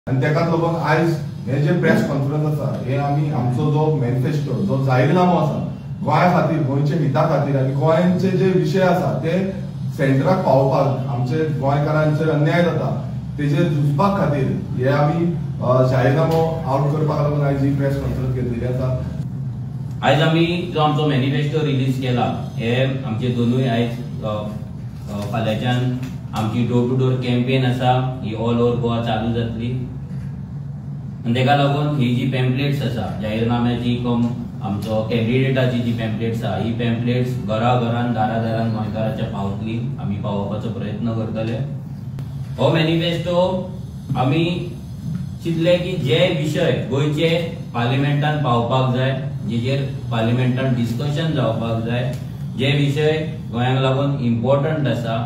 आनी तेकाच लागून आयज हे जे प्रेस कॉन्फरन्स आसा हे आमी आमचो जो मॅनिफेस्टो जो जाहीरनामो आसा गोंया खातीर, गोंयच्या हिता खातीर आनी गोंयचे जे विशय आसा ते सेंटराक पावोवपाक, आमचे गोंयकारांचेर अन्याय जाता तेजेर झुजपा खातीर हे आमी जाहीरनामो आवट करपाक लागून आयज ही प्रेस कॉन्फरन्स घेतलेली आसा. आयज आमी जो आमचो मॅनिफेस्टो रिलीज केला हे आमचे दोनूय आयज फाल्यांच्यान आमची डोर टू डोर कॅम्पेन आसा ही ऑल ओव्हर गोवा चालू जातली आनी तेका लागून ही जी पॅम्पलेट्स आसा जाहीरनाम्याची कम आमचो कॅन्डिडेटाची जी पॅम्पलेट्स आसा ही पॅम्पलेट्स घरा घरान दारा दारान गोंयकाराच्या पावतली, आमी पावोवपाचो प्रयत्न करतले. हो मॅनिफेस्टो आमी चिंतले की जे विशय गोंयचे पार्लिमेंटान पावपाक जाय, जेचेर पार्लिमेंटान डिस्कशन जावपाक जाय, जे विशय गोंयांक लागून इम्पॉर्टंट आसा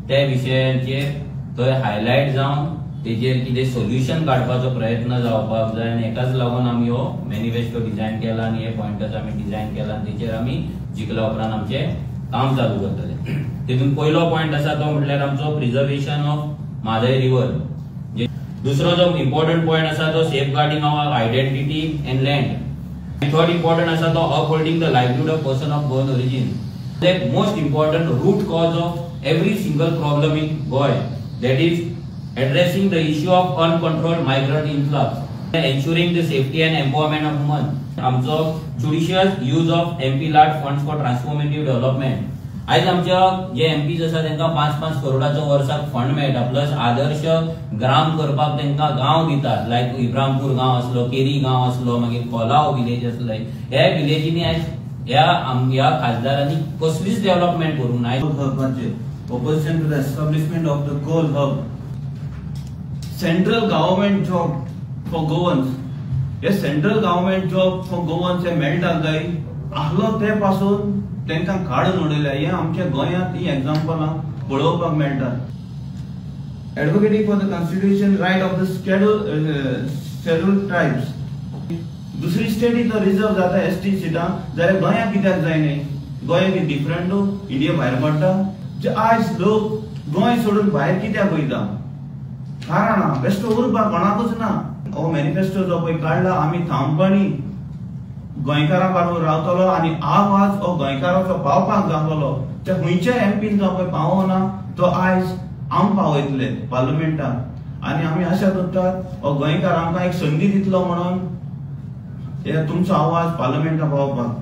त्या विशयांचेर थंय हायलायट जावन तेजेर कितें सोल्युशन काडपाचो प्रयत्न जावपाक जाय आनी हेकाच लागून आमी हो मॅनिफेस्टो डिझायन केला आनी हे पॉयंटर्स आमी डिझायन केला आनी तेचेर आमी जिखल्या उपरांत आमचें काम चालू करतले. तेतून पयलो पॉयंट आसा तो म्हटल्यार आमचो प्रिजर्वेशन ऑफ म्हादय रिवर. दुसरो जो इम्पॉर्टंट पॉयंट आसा तो safeguarding of identity and land. Third important आसा तो upholding the livelihood of person of Goan origin. The most important root cause of every single problem in Goa, that is addressing the issue of uncontrolled migrant influx, ensuring the safety and empowerment of women. आमचो judicious use of MP LAD funds for transformative development. आयज आमच्या जे MPs आसा तांकां 5-5 करोडाचो वर्साक fund मेळटा, plus Adarsh Gram करपाक तांकां गांव दितात, लायक इब्रामपूर गांव आसलो, केरी गांव आसलो, मागीर कोलाव विलेज आसले. ह्या विलेजींनी आयज ह्या खासदारांनी कसलीच डेव्हलपमेंट करूंक ना. Opposition to the establishment of the coal hub, central government job for Goans. हे central government job for Goans हे मेळटा काय आहलो ते पासून तांकां काडून उडयल्या. हे आमच्या गोंयांत ही एग्जाम्पलां पळोवपाक मेळटा. Advocating for the constitution right of the schedule tribes. दुसरी स्टेटी तो रिजर्व जाता एस टी सिटां, जाल्यार गोंयांत कित्याक जाय न्ही? गोंय कितें डिफरंट इंडिया भायर पडटा? जे आयज लोक गोंय सोडून भायर कित्याक वयता? कारण ना बेश्टो उरपाक कोणाकूच ना. हो मॅनिफेस्टो जो पळय काडला आमी थांबपणी गोंयकारां बरोबर रावतलो आनी आवाज हो गोंयकाराचो पावपाक जातलो. ते खंयच्याय एमपीन जो पळय पावना तो आयज आम पावयतले पार्लमेंटाक आनी आमी आशा दवरतात हो गोंयकार आमकां एक संदी दितलो म्हणून हे तुमचो आवाज पार्लमेंटाक पावपाक.